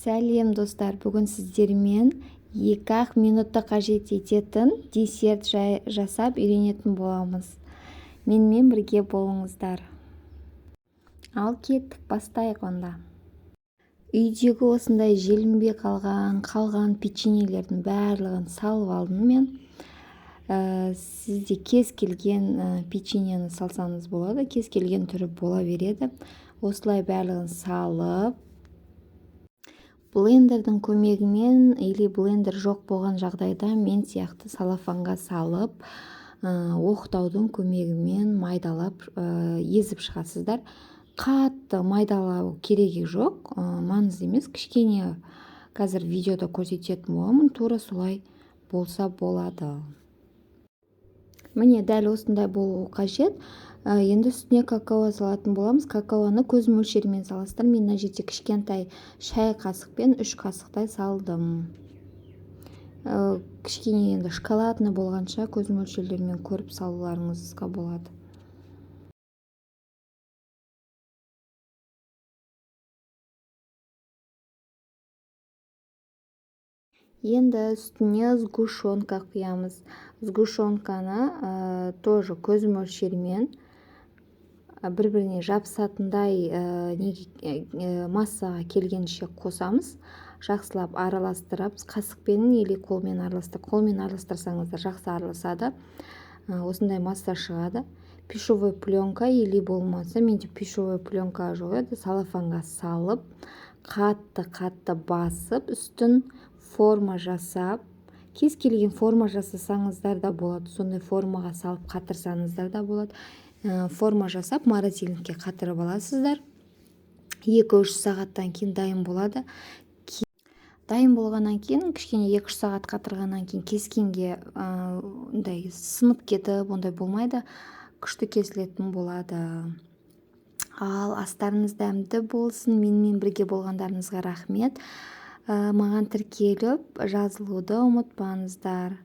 Сәлем, достар! Бүгін сіздермен 2-ақ минутты қажет ететін десерт жасап үйренетін боламыз. Менімен бірге болыңыздар. Ал кеттік, бастайық онда. Үйдегі осындай желінбей қалған печеньелердің барлығын салып алдым мен. Сізде кез келген печеньені салсаңыз болады, кез келген түрі бола береді. Осылай барлығын салып, блендердің көмегімен или блендер жоқ болған жағдайда мен сияқты целлофанға салып, оқтаудың көмегімен майдалап, езіп шығасыздар. Қатты майдалау керегі жоқ, маңызды емес. Кішкене қазір видеода көрсететін боламын, тура солай болса болады. Міне, дәл осындай болуы қажет. Енді үстіне какао салатын боламыз. Какаоны көз мөлшерімен саласыздар. Мен мына жерде кішкентай шай қасықпен 3 қасықтай салдым. Кішкене енді шоколадный болғанша көз мөлшерлерімен көріп салуларыңызға болады. Енді үстіне сгущенка құямыз. Сгущенканы тоже көз мөлшерімен бір-біріне жабысатындай неге, массаға келгенше қосамыз. Жақсылап араластырамыз. Қасықпен или қолмен араластыр. Қолмен араластырсаңыздар, жақсы араласады. Осындай масса шығады. Пищевой пленка или болмаса, менде пищевой пленка жоқ еді, целлофанға салып, қатты-қатты басып, үстін форма жасап, кез келген форма жасасаңыздар да болады. Сондай формаға салып қатырсаңыздар да болады. Форма жасап, морозильникке қатырып аласыздар. 2-3 сағаттан кейін дайын болады. Дайын болғаннан кейін, кішкене 2-3 сағат қатырғаннан кейін кескенге ондай сынып кетіп, ондай болмайды. Күшті кесілетін болады. Ал астарыңыз дәмді болсын. Менімен бірге болғандарыңызға рахмет. Маған тіркеліп, жазылуды ұмытпаңыздар.